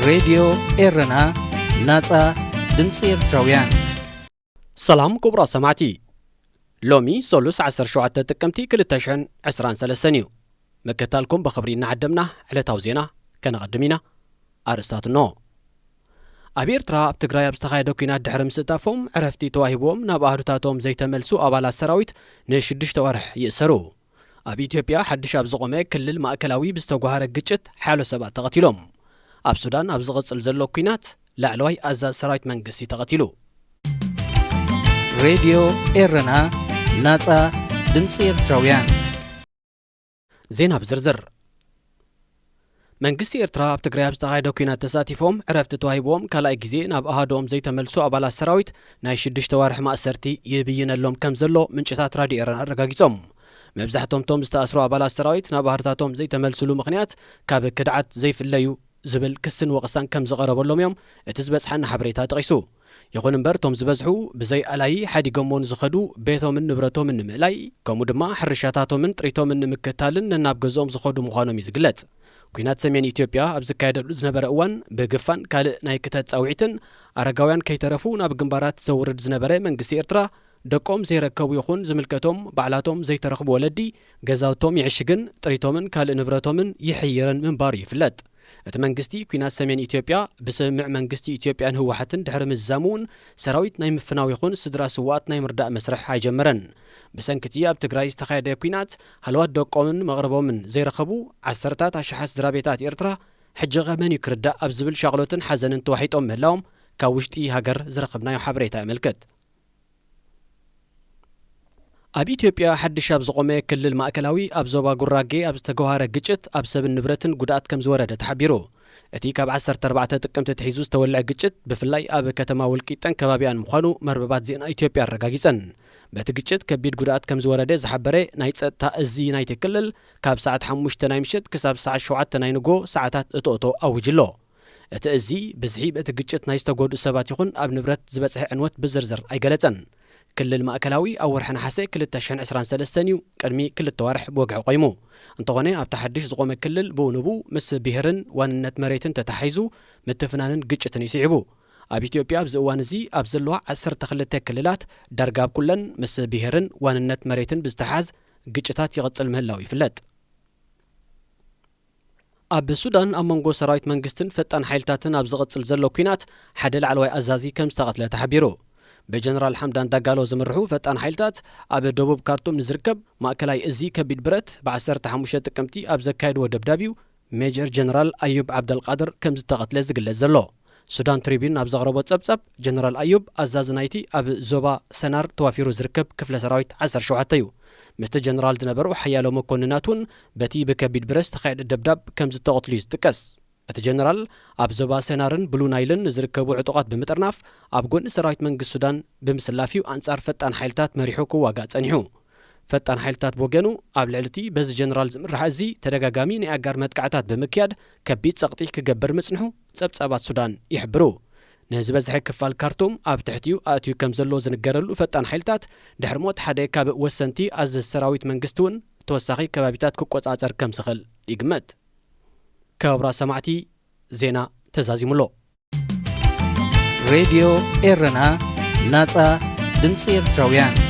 ሬድዮ ኤረና፣ ናጻ ድምጺ ኤርትራውያን። ሰላም ክቡራት ሰማዕቲ፣ ሎሚ ሰሉስ ዓሰርተ ሸውዓተ ጥቅምቲ ክልተ ሽሕን ዕስራን ሰለስተን እዩ። ምክትታልኩም ብኽብሪ እናዓደምና ዕለታዊ ዜና ከነቐድም ኢና። ኣርእስታት እንሆ። ኣብ ኤርትራ ኣብ ትግራይ ኣብ ዝተኻየደ ኲናት ድሕሪ ምስታፎም ዕረፍቲ ተዋሂብዎም ናብ ኣህዱታቶም ዘይተመልሱ ኣባላት ሰራዊት ንሽዱሽተ ወርሕ ይእሰሩ። ኣብ ኢትዮጵያ ሓድሽ ኣብ ዝቖመ ክልል ማእከላዊ ብዝተጓሃረ ግጭት ሓያሎ ሰባት ተቐቲሎም። ኣብ ሱዳን ኣብ ዝቕጽል ዘሎ ኲናት ላዕለዋይ ኣዛዚ ሰራዊት መንግስቲ ተቐቲሉ። ሬድዮ ኤረና፣ ናጻ ድምጺ ኤርትራውያን። ዜና ብዝርዝር። መንግስቲ ኤርትራ ኣብ ትግራይ ኣብ ዝተኻየደ ኲናት ተሳቲፎም ዕረፍቲ ተዋሂብዎም ካልኣይ ግዜ ናብ ኣሃዶም ዘይተመልሱ ኣባላት ሰራዊት ናይ ሽዱሽተ ዋርሒ ማእሰርቲ ይብይነሎም ከም ዘሎ ምንጭታት ራድዮ ኤረና ኣረጋጊጾም። መብዛሕቶም እቶም ዝተኣስሩ ኣባላት ሰራዊት ናብ ኣሃዱታቶም ዘይተመልስሉ ምኽንያት ካብ ክድዓት ዘይፍለዩ ዝብል ክስን ወቐሳን ከም ዝቐረበሎም እዮም እቲ ዝበጽሓና ሓበሬታ ጠቒሱ። ይኹን እምበር፣ እቶም ዝበዝሑ ብዘይ ኣላዪ ሓዲጎሞ ንዝኸዱ ቤቶምን ንብረቶምን ንምእላይ፣ ከምኡ ድማ ሕርሻታቶምን ጥሪቶምን ንምክታልን ነናብ ገዝኦም ዝኸዱ ምዃኖም እዩ ዝግለጽ። ኲናት ሰሜን ኢትዮጵያ ኣብ ዝካየደሉ ዝነበረ እዋን፣ ብግፋን ካልእ ናይ ክተት ጻውዒትን ኣረጋውያን ከይተረፉ ናብ ግንባራት ዘውርድ ዝነበረ መንግስቲ ኤርትራ፣ ደቆም ዘይረከቡ ይኹን ዝምልከቶም ባዕላቶም ዘይተረኽቡ ወለዲ፣ ገዛውቶም ይዕሽግን ጥሪቶምን ካልእ ንብረቶምን ይሕይርን ምንባሩ ይፍለጥ። እቲ መንግስቲ፣ ኲናት ሰሜን ኢትዮጵያ ብስምምዕ መንግስቲ ኢትዮጵያን ህወሓትን ድሕሪ ምዝዛሙ እውን፣ ሰራዊት ናይ ምፍናው ይኹን ስድራ ስውኣት ናይ ምርዳእ መስርሕ ኣይጀመረን። ብሰንኪ እቲ ኣብ ትግራይ ዝተኻየደ ኲናት፣ ሃለዋት ደቆምን መቕርቦምን ዘይረኸቡ ዓሰርታት ኣሽሓት ስድራ ቤታት ኤርትራ፣ ሕጂ ኸ መን እዩ ክርዳእ ኣብ ዝብል ሻቕሎትን ሓዘንን ተዋሒጦም ምህላዎም ካብ ውሽጢ ሃገር ዝረኸብናዮ ሓበሬታ የመልክት። ኣብ ኢትዮጵያ ሓድሽ ኣብ ዝቖመ ክልል ማእከላዊ ኣብ ዞባ ጉራጌ ኣብ ዝተገዋሃረ ግጭት ኣብ ሰብን ንብረትን ጉድኣት ከም ዝወረደ ተሓቢሩ። እቲ ካብ ዓሰርተ ኣርባዕተ ጥቅምቲ ኣትሒዙ ዝተወልዐ ግጭት ብፍላይ ኣብ ከተማ ወልቂጤን ከባቢኣን ምዃኑ መርበባት ዜና ኢትዮጵያ ኣረጋጊጸን። በቲ ግጭት ከቢድ ጉድኣት ከም ዝወረደ ዝሓበረ ናይ ጸጥታ እዚ ናይቲ ክልል ካብ ሰዓት ሓሙሽተ ናይ ምሸት ክሳብ ሰዓት ሸውዓተ ናይ ንጎ ሰዓታት እቶእቶ ኣዊጁ ኣሎ። እቲ እዚ ብዝሒ በቲ ግጭት ናይ ዝተጎድኡ ሰባት ይኹን ኣብ ንብረት ዝበጽሐ ዕንወት ብዝርዝር ኣይገለጸን። ክልል ማእከላዊ ኣብ ወርሒ ነሓሰ ክልተ ሽሕን ዕስራን ሰለስተን እዩ ቅድሚ ክልተ ዋርሕ ብወግዒ ቆይሙ። እንተኾነ ኣብቲ ሓድሽ ዝቖመ ክልል ብኡ ንብኡ ምስ ብሄርን ዋንነት መሬትን ተተሓሒዙ ምትፍናንን ግጭትን እዩ ስዒቡ። ኣብ ኢትዮጵያ ኣብዚ እዋን እዚ ኣብ ዘለዋ ዓሰርተ ክልተ ክልላት ዳርጋ ኣብ ኩለን ምስ ብሄርን ዋንነት መሬትን ብዝተሓዝ ግጭታት ይቕጽል ምህላው ይፍለጥ። ኣብ ሱዳን ኣብ መንጎ ሰራዊት መንግስትን ፈጣን ሓይልታትን ኣብ ዝቕጽል ዘሎ ኲናት ሓደ ላዕለዋይ ኣዛዚ ከም ዝተቐትለ ተሓቢሩ። ብጀነራል ሓምዳን ዳጋሎ ዝምርሑ ፈጣን ሓይልታት ኣብ ደቡብ ካርቱም ንዝርከብ ማእከላይ እዚ ከቢድ ብረት ብ ዓሰርተ ሓሙሽተ ጥቅምቲ ኣብ ዘካየድዎ ደብዳብ እዩ ሜጀር ጀነራል ኣዩብ ዓብደልቃድር ከም ዝተቐትለ ዝግለጽ ዘሎ። ሱዳን ትሪቢዩን ኣብ ዘቕረቦ ጸብጻብ፣ ጀነራል ኣዩብ ኣዛዚ ናይቲ ኣብ ዞባ ሰናር ተዋፊሩ ዝርከብ ክፍለ ሰራዊት ዓሰርተ ሸውዓተ እዩ። ምስቲ ጀነራል ዝነበሩ ሓያሎ መኮንናት እውን በቲ ብከቢድ ብረት ዝተኻየደ ደብዳብ ከም ዝተቐትሉ እዩ ዝጥቀስ። እቲ ጀነራል ኣብ ዞባ ሰናርን ብሉ ናይልን ንዝርከቡ ዕጡቓት ብምጥርናፍ ኣብ ጎኒ ሰራዊት መንግስቲ ሱዳን ብምስላፍ እዩ ኣንጻር ፈጣን ሓይልታት መሪሑ ክዋጋእ ጸኒሑ። ፈጣን ሓይልታት ብወገኑ ኣብ ልዕሊ እቲ በዚ ጀነራል ዝምራሕ እዚ ተደጋጋሚ ናይ ኣጋር መጥቃዕታት ብምክያድ ከቢድ ጸቕጢ ክገብር ምጽንሑ ጸብጻባት ሱዳን ይሕብሩ። ንዝበዝሐ ክፋል ካርቱም ኣብ ትሕቲኡ ኣእትዩ ከም ዘሎ ዝንገረሉ ፈጣን ሓይልታት ድሕሪ ሞት ሓደ ካብ ወሰንቲ ኣዘዝቲ ሰራዊት መንግስቲ እውን ተወሳኺ ከባቢታት ክቆጻጸር ከም ዝኽእል ይግመት። ክቡራት ሰማዕቲ፣ ዜና ተዛዚሙ ኣሎ። ሬድዮ ኤረና፣ ናጻ ድምጺ ኤርትራውያን።